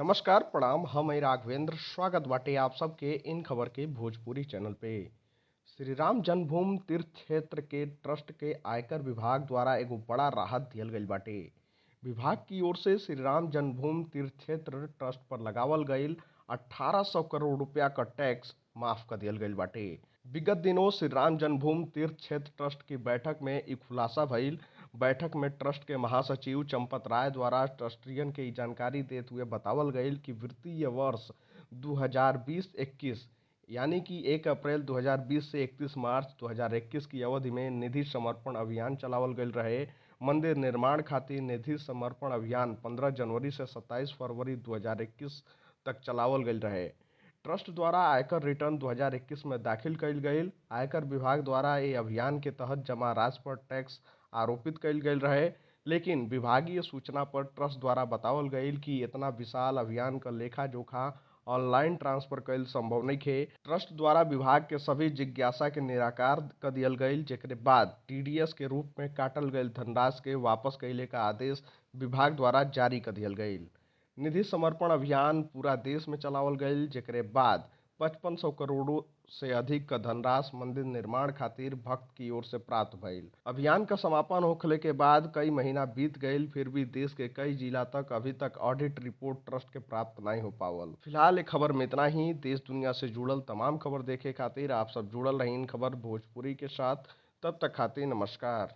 नमस्कार, प्रणाम। हम हैं राघवेंद्र। स्वागत बाटे आप सबके इन खबर के भोजपुरी चैनल पे। श्री राम जन्मभूमि तीर्थ क्षेत्र के ट्रस्ट के आयकर विभाग द्वारा एगो बड़ा राहत दिहल गईल बाटे। विभाग की ओर से श्री राम जन्मभूमि तीर्थ क्षेत्र ट्रस्ट पर लगावल गईल 1800 करोड़ रुपया क टैक्स माफ कर दिहल गईल बाटे। विगत दिनों श्री राम जन्मभूमि तीर्थ क्षेत्र ट्रस्ट की बैठक में इ खुलासा भइल। बैठक में ट्रस्ट के महासचिव चंपत राय द्वारा ट्रस्टियन के इ जानकारी देत हुए बतावल गईल कि वित्तीय वर्ष 2020-21 यानी कि 1 अप्रैल 2020 से 31 मार्च 2021 की अवधि में निधि समर्पण अभियान चलावल गईल रहे। मंदिर निर्माण खातिर निधि समर्पण अभियान 15 जनवरी से 27 फरवरी 2021 तक चलावल गईल रहे। ट्रस्ट द्वारा आयकर रिटर्न 2021 में दाखिल कईल गईल। आयकर विभाग द्वारा ये अभियान के तहत जमा राशि पर टैक्स आरोपित कईल गईल रहे, लेकिन विभागीय सूचना पर ट्रस्ट द्वारा बतावल गईल कि इतना विशाल अभियान क लेखा जोखा ऑनलाइन ट्रांसफर कईल संभव नइखे। ट्रस्ट द्वारा विभाग के सभी जिज्ञासा के निराकार कर दिहल गईल, जेकरे बाद टीडीएस के रूप में काटल गईल धनराशि के वापस कइले क आदेश विभाग द्वारा जारी कर दिहल गईल। निधि समर्पण अभियान पूरा देश में चलावल गईल, जेकरे बाद 5500 करोड़ से अधिक क धनराशि मंदिर निर्माण खातिर भक्त की ओर से प्राप्त भइल। अभियान क समापन होखले के बाद कई महीना बीत गईल, फिर भी देश के कई जिला तक अभी तक ऑडिट रिपोर्ट ट्रस्ट के प्राप्त नहीं हो पावल। फिलहाल ये खबर में इतना ही। देश दुनिया से जुड़ल तमाम खबर देखे खातिर आप सब जुड़ल रही इन खबर भोजपुरी के साथ। तब तक खातिर नमस्कार।